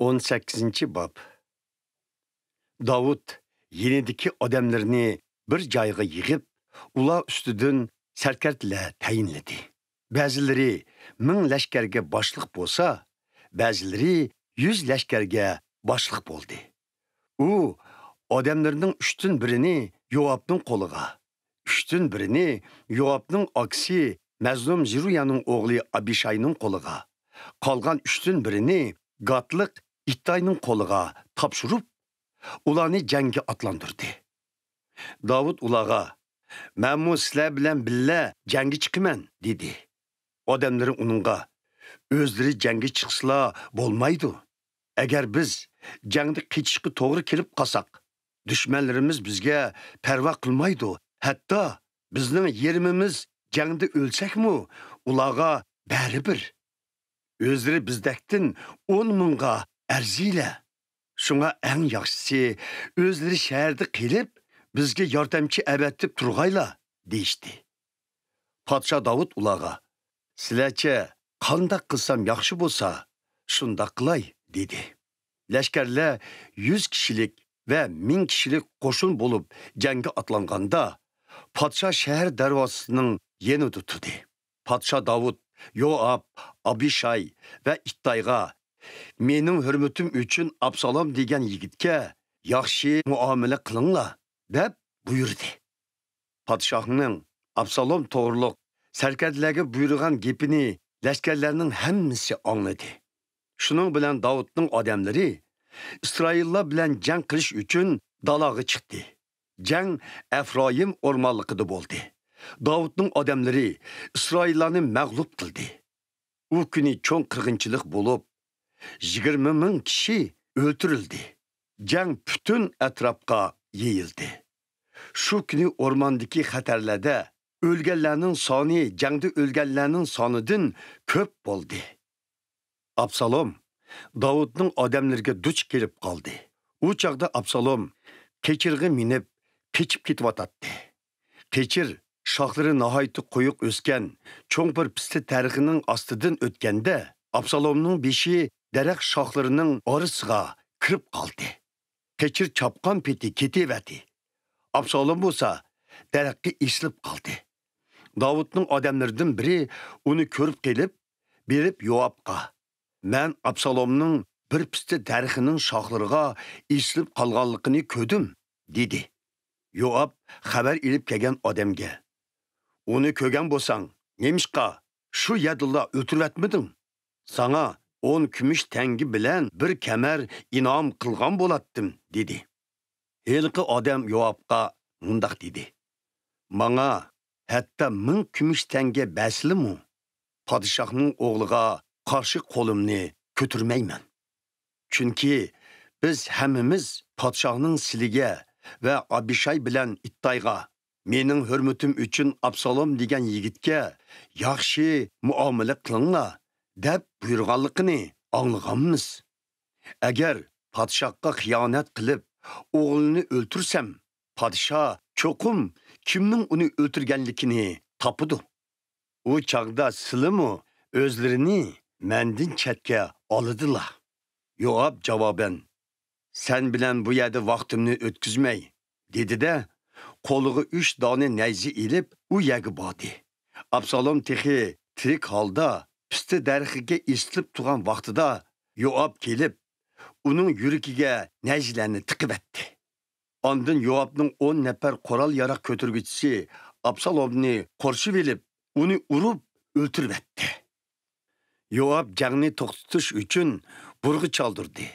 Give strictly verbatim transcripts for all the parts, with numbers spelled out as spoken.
ئون سەككىزىنچى باب. داۋۇت يېنىدىكى ئادەملىرىنى بىر جايغا يىغىپ، ئۇلار ئۈستىدىن سەركەردىلەر تەيىنلىدى. بەزىلىرى مىڭ لەشكەرگە باشلىق بولسا، بەزىلىرى يۈز لەشكەرگە باشلىق بولدى. ئۇ ئادەملىرىنىڭ ئۈچتىن بىرىنى يوئابنىڭ قولىغا، ئۈچتىن بىرىنى يوئابنىڭ ئاكىسى مەزلۇم زېرۇيانىڭ ئوغلى ئابىشاينىڭ قولىغا، قالغان ئۈچتىن بىرىنى گاتلىق ئىتتاينىڭ قولىغا تاپشۇرۇپ، ئۇلارنى جەڭگە ئاتلاندۇردى. داۋۇت ئۇلارغا، «مەنمۇ سىلەر بىلەن بىللە جەڭگە چىقىمەن» دېدى. ئادەملىرى ئۇنىڭغا، «ئۆزلىرى جەڭگە چىقسىلا بولمايدۇ. ئەگەر بىز جەڭدە قېچىشقا توغرا كېلىپ قالساق، دۈشمەنلىرىمىز بىزگە پەرۋا قىلمايدۇ. ھەتتا بىزنىڭ يېرىمىمىز جەڭدە ئۆلسەكمۇ، ئۇلارغا بەرىبىر. ئۆزلىرى بىزدەكتىن ئون مىڭغا ئەرزىيلە. شۇڭا ئەڭ ياخشىسى، ئۆزلىرى شەھەردە قېلىپ، بىزگە ياردەمچى ئەۋەتىپ تۇرغايلا» دېيىشتى. پادىشاھ داۋۇت ئۇلارغا، «سىلەرچە قانداق قىلسام ياخشى بولسا، شۇنداق قىلاي» دېدى. لەشكەرلەر يۈز كىشىلىك ۋە مىڭ كىشىلىك قوشۇن بولۇپ جەڭگە ئاتلانغاندا، پادىشاھ شەھەر دەرۋازىسىنىڭ يېنىدا تۇردى. پادىشاھ داۋۇت يوئاب، ئابىشاي ۋە ئىتتايغا، «مېنىڭ ھۆرمىتىم ئۈچۈن ئابسالوم دېگەن يىگىتكە ياخشى مۇئامىلە قىلىڭلار» دەپ بۇيرۇدى. پادىشاھنىڭ ئابسالوم توغرۇلۇق سەركەردىلەرگە بۇيرۇغان گېپىنى لەشكەرلەرنىڭ ھەممىسى ئاڭلىدى. شۇنىڭ بىلەن داۋۇتنىڭ ئادەملىرى ئىسرائىللار بىلەن جەڭ قىلىش ئۈچۈن دالاغا چىقتى. جەڭ ئەفرايىم ئورمانلىقىدا بولدى. داۋۇتنىڭ ئادەملىرى ئىسرائىللارنى مەغلۇپ قىلدى. ئۇ كۈنى چوڭ قىرغىنچىلىق بولۇپ، يىگىرمە مىڭ كىشى ئۆلتۈرۈلدى. جەڭ پۈتۈن ئەتراپقا يېيىلدى. شۇ كۈنى ئورماندىكى خەتەرلەردە ئۆلگەنلەرنىڭ سانى جەڭدە ئۆلگەنلەرنىڭ سانىدىن كۆپ بولدى. ئابسالوم داۋۇتنىڭ ئادەملىرىگە دۇچ كېلىپ قالدى. ئۇ چاغدا ئابسالوم قېچىرغا مىنىپ، قېچىپ كېتىۋاتاتتى. قېچىر شاخلىرى ناھايىتى قويۇق ئۆسكەن چوڭ بىر پىستە دەرىخىنىڭ ئاستىدىن ئۆتكەندە، ئابسالومنىڭ بېشى دەرەخ شاخلىرىنىڭ ئارىسىغا كىرىپ قالدى. قېچىر چاپقان پېتى كېتىۋەردى. ئابسالوم بولسا دەرەخكە ئېسىلىپ قالدى. داۋۇتنىڭ ئادەملىرىدىن بىرى ئۇنى كۆرۈپ قېلىپ، بېرىپ يوئابقا، «مەن ئابسالومنىڭ بىر پىستە دەرىخىنىڭ شاخلىرىغا ئېسىلىپ قالغانلىقىنى كۆردۈم» دېدى. يوئاب خەۋەر ئېلىپ كەلگەن ئادەمگە، «ئۇنى كۆرگەن بولساڭ، نېمىشقا شۇ يەردىلا ئۆلتۈرۈۋەتمىدىڭ؟ ساڭا ئون كۈمۈش تەڭگە بىلەن بىر كەمەر ئىنئام قىلغان بولاتتىم» دېدى. ھېلىقى ئادەم يوئابقا مۇنداق دېدى، «ماڭا ھەتتا مىڭ كۈمۈش تەڭگە بەرسىلىمۇ، پادىشاھنىڭ ئوغلىغا قارشى قولۇمنى كۆتۈرمەيمەن. چۈنكى بىز ھەممىمىز پادىشاھنىڭ سىلىگە ۋە ئابىشاي بىلەن ئىتتايغا، مېنىڭ ھۆرمىتىم ئۈچۈن ئابسالوم دېگەن يىگىتكە ياخشى مۇئامىلە قىلىڭلار دەپ بۇيرۇغانلىقىنى ئاڭلىغانمىز. ئەگەر پادىشاھقا خىيانەت قىلىپ، ئوغلىنى ئۆلتۈرسەم، پادىشاھ چوقۇم كىمنىڭ ئۇنى ئۆلتۈرگەنلىكىنى تاپىدۇ. ئۇ چاغدا سىلىمۇ ئۆزلىرىنى مەندىن چەتكە ئالىدىلا.» يوئاب جاۋابەن، «سەن بىلەن بۇ يەردە ۋاقتىمنى ئۆتكۈزمەي» دېدى-دە، قولىغا ئۈچ دانە نەيزە ئېلىپ، ئۇ يەرگە باردى. ئابسالوم تېخى تىرىك ھالدا پىستە دەرىخىگە ئېسىلىپ تۇرغان ۋاقتىدا، يوئاب كېلىپ، ئۇنىڭ يۈرىكىگە نەيزىلەرنى تىقىۋەتتى. ئاندىن يوئابنىڭ ئون نەپەر قورال-ياراغ كۆتۈرگۈچىسى ئابسالومنى قورشىۋېلىپ، ئۇنى ئۇرۇپ ئۆلتۈرۈۋەتتى. يوئاب جەڭنى توختىتىش ئۈچۈن بۇرغا چالدۇردى.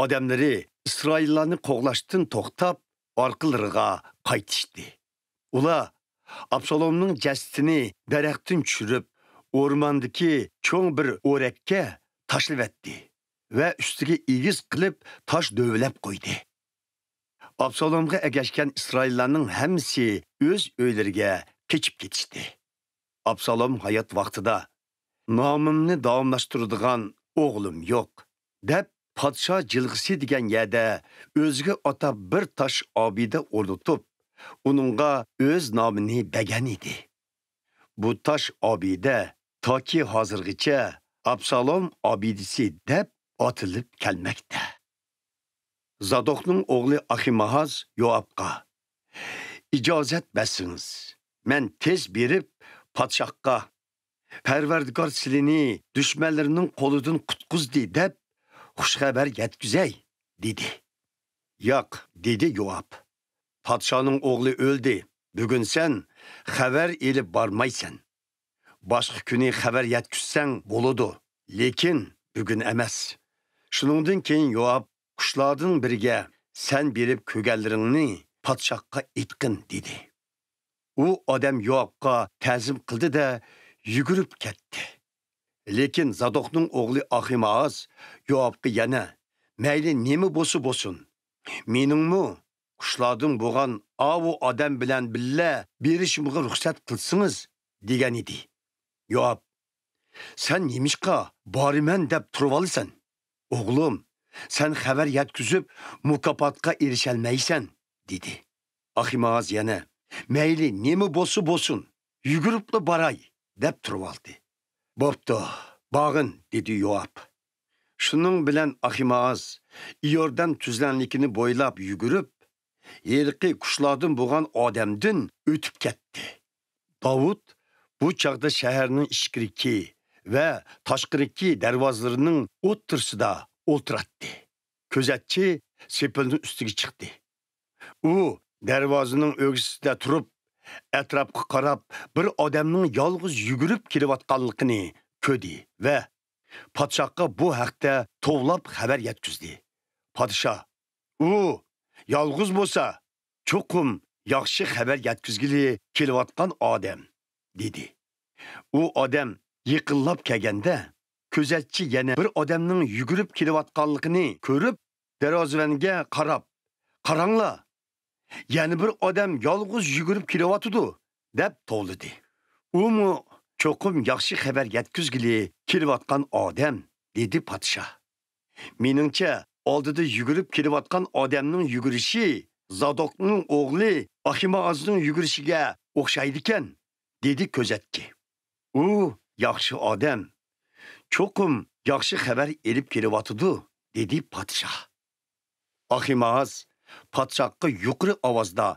ئادەملىرى ئىسرائىللارنى قوغلاشتىن توختاپ، ئارقىلىرىغا قايتىشتى. ئۇلار ئابسالومنىڭ جەسىتىنى دەرەختىن چۈشۈرۈپ، ئورماندىكى چوڭ بىر ئورەككە تاشلىۋەتتى ۋە ئۈستىگە ئېگىز قىلىپ تاش دۆۋىلەپ قويدى. ئابسالومغا ئەگەشكەن ئىسرائىللارنىڭ ھەممىسى ئۆز ئۆيلىرىگە قېچىپ كېتىشتى. ئابسالوم ھايات ۋاقتىدا، «نامىمنى داۋاملاشتۇرىدىغان ئوغلۇم يوق» دەپ، پادىشاھ جىلغىسى دېگەن يەردە ئۆزىگە ئاتاپ بىر تاش ئابىدە ئورنىتىپ، ئۇنىڭغا ئۆز نامىنى بەرگەن ئىدى. بۇ تاش ئابىدە تاكى ھازىرغىچە ئابسالوم ئابىدىسى دەپ ئاتىلىپ كەلمەكتە. زادوقنىڭ ئوغلى ئاخىمائاز يوئابقا، «ئىجازەت بەرسىڭىز، مەن تېز بېرىپ، پادىشاھقا، پەرۋەردىگار سىلىنى دۈشمەنلىرىنىڭ قولىدىن قۇتقۇزدى دەپ، خۇش خەۋەر يەتكۈزەي» دېدى. «ياق» دېدى يوئاب. «پادىشانىڭ ئوغلى ئۆلدى. بۈگۈن سەن خەۋەر ئېلىپ بارمايسەن. باشقا كۈنى خەۋەر يەتكۈزسەڭ بولىدۇ، لېكىن بۈگۈن ئەمەس.» شۇنىڭدىن كېيىن يوئاب، «قۇشلاردىن بىرىگە سەن بېرىپ كۆرگەنلىرىڭنى پادىشاھقا ئېيتقىن» دېدى. ئۇ ئادەم يوئابقا تەزىم قىلدى-دە، يۈگۈرۈپ كەتتى. لېكىن زادوقنىڭ ئوغلى ئاخىمائاز يوئابقا يەنە، «مەيلى نېمە بولسا بولسۇن، مېنىڭمۇ قۇشلاردىن بولغان ئاۋۇ ئادەم بىلەن بىللە بېرىشىمغا رۇخسەت قىلسىڭىز» دېگەنىدى. يوئاب، «سەن نېمىشقا بارىمەن دەپ تۇرۇۋالىسەن؟ ئوغلۇم، سەن خەۋەر يەتكۈزۈپ، مۇكاپاتقا ئېرىشەلمەيسەن» دېدى. ئاخىمائاز يەنە، «مەيلى نېمە بولسا بولسۇن، يۈگۈرۈپلا باراي» دەپ تۇرۇۋالدى. «بوپتۇ، بارغىن» دېدى يوئاب. شۇنىڭ بىلەن ئاخىمائاز ئىيوردان تۈزلەڭلىكىنى بويلاپ يۈگۈرۈپ، ھېلىقى قۇشلاردىن بولغان ئادەمدىن ئۆتۈپ كەتتى. داۋۇت بۇ چاغدا شەھەرنىڭ ئىچكىرىكى ۋە تاشقىرىكى دەرۋازىلىرىنىڭ ئوتتۇرىسىدا ئولتۇراتتى. كۆزەتچى سېپىلنىڭ ئۈستىگە چىقتى. ئۇ دەرۋازىنىڭ ئۆگزىسىدە تۇرۇپ، ئەتراپقا قاراپ، بىر ئادەمنىڭ يالغۇز يۈگۈرۈپ كېلىۋاتقانلىقىنى كۆردى ۋە پادىشاھقا بۇ ھەقتە توۋلاپ خەۋەر يەتكۈزدى. پادىشاھ، «ئۇ يالغۇز بولسا، چوقۇم ياخشى خەۋەر يەتكۈزگىلى كېلىۋاتقان ئادەم» دېدى. ئۇ ئادەم يېقىنلاپ كەلگەندە، كۆزەتچى يەنە بىر ئادەمنىڭ يۈگۈرۈپ كېلىۋاتقانلىقىنى كۆرۈپ، دەرۋازىۋەنگە قاراپ، «قاراڭلار، يەنە بىر ئادەم يالغۇز يۈگۈرۈپ كېلىۋاتىدۇ» دەپ توۋلىدى. «ئۇمۇ چوقۇم ياخشى خەۋەر يەتكۈزگىلى كېلىۋاتقان ئادەم» دېدى پادىشاھ. «مېنىڭچە، ئالدىدا يۈگۈرۈپ كېلىۋاتقان ئادەمنىڭ يۈگۈرۈشى زادوقنىڭ ئوغلى ئاخىمائازنىڭ يۈگۈرۈشىگە ئوخشايدىكەن» دېدى كۆزەتچى. «ئۇ ياخشى ئادەم، چوقۇم ياخشى خەۋەر ئېلىپ كېلىۋاتىدۇ» دېدى پادىشاھ. ئاخىمائاز پادىشاھقا يۇقىرى ئاۋازدا،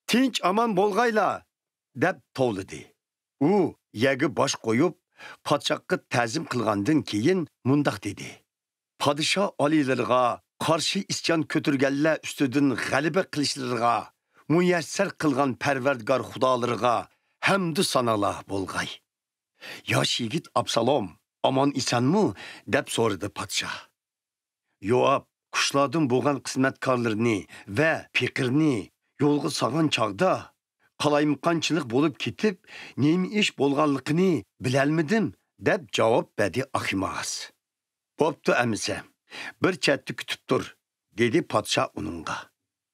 «تىنچ ئامان بولغايلا» دەپ توۋلىدى. ئۇ يەرگە باش قويۇپ، پادىشاھقا تەزىم قىلغاندىن كېيىن مۇنداق دېدى: «پادىشاھ ئالىيلىرىغا قارشى ئىسيان كۆتۈرگەنلەر ئۈستىدىن غەلىبە قىلىشلىرىغا مۇيەسسەر قىلغان پەرۋەردىگار خۇدالىرىغا ھەمدۇ سانالار بولغاي.» «ياش يىگىت ئابسالوم ئامان ئېسەنمۇ؟» دەپ سورىدى پادىشاھ. يوئاب قۇشلاردىن بولغان خىزمەتكارلىرىنى ۋە پېقىرنى يولغا سالغان چاغدا، قالايمىقانچىلىق بولۇپ كېتىپ، نېمە ئىش بولغانلىقىنى بىلەلمىدىم، دەپ جاۋاب بەردى ئاخىمائاز. «بوپتۇ ئەمىسە، بىر چەتتە كۈتۈپ تۇر» دېدى پادىشاھ ئۇنىڭغا.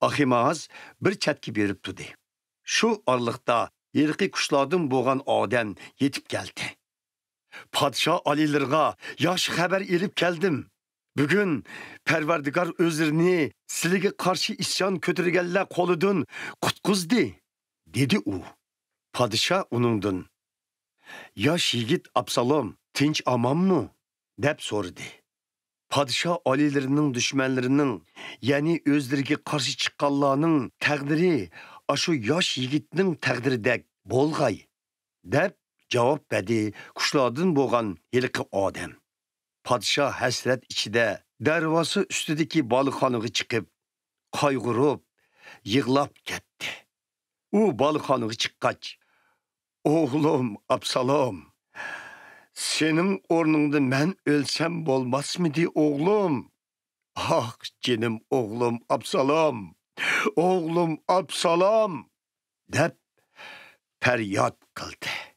ئاخىمائاز بىر چەتكە بېرىپ تۇردى. شۇ ئارىلىقتا ھېلىقى قۇشلاردىن بولغان ئادەم يېتىپ كەلدى. «پادىشاھ ئالىيلىرىغا ياخشى خەۋەر ئېلىپ كەلدىم. بۈگۈن پەرۋەردىگار ئۆزلىرىنى سىلىگە قارشى ئىسيان كۆتۈرگەنلەر قولىدىن قۇتقۇزدى» دېدى ئۇ. پادىشاھ ئۇنىڭدىن، «ياش يىگىت ئابسالوم تىنچ ئامانمۇ؟» دەپ سورىدى. پادىشاھ ئالىيلىرىنىڭ دۈشمەنلىرىنىڭ، يەنى ئۆزلىرىگە قارشى چىققانلارنىڭ تەقدىرى ئاشۇ ياش يىگىتنىڭ تەقدىرىدەك بولغاي، دەپ جاۋاب بەردى قۇشلاردىن بولغان ھېلىقى ئادەم. پادىشاھ ھەسرەت ئىچىدە دەرۋازا ئۈستىدىكى بالىخانىغا چىقىپ، قايغۇرۇپ، يىغلاپ كەتتى. ئۇ بالىخانىغا چىققاچ، «ئوغلۇم ئابسالوم، سېنىڭ ئورنۇڭدا مەن ئۆلسەم بولماسمىدى، ئوغلۇم؟ ئاھ، جېنىم ئوغلۇم ئابسالوم! ئوغلۇم ئابسالوم!» دەپ پەرياد قىلدى.